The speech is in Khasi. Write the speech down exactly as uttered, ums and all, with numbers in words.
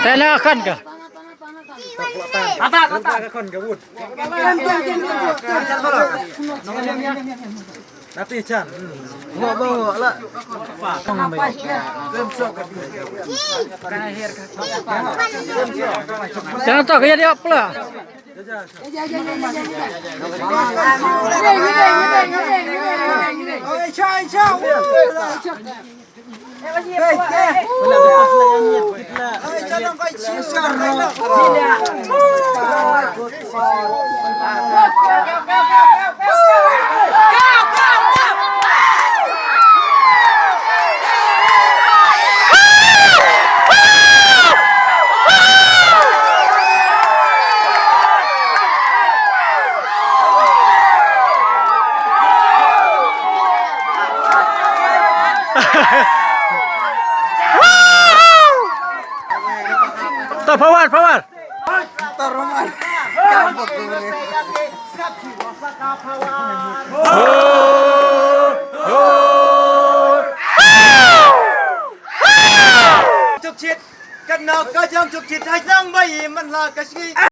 Tena kan ka. Nati chan. Ngo ba ngo la. Tena to kaya dia pula. Ta power, power. Tuk chit, kan na ka jam tuk chit, hai nang bai man la ka shi.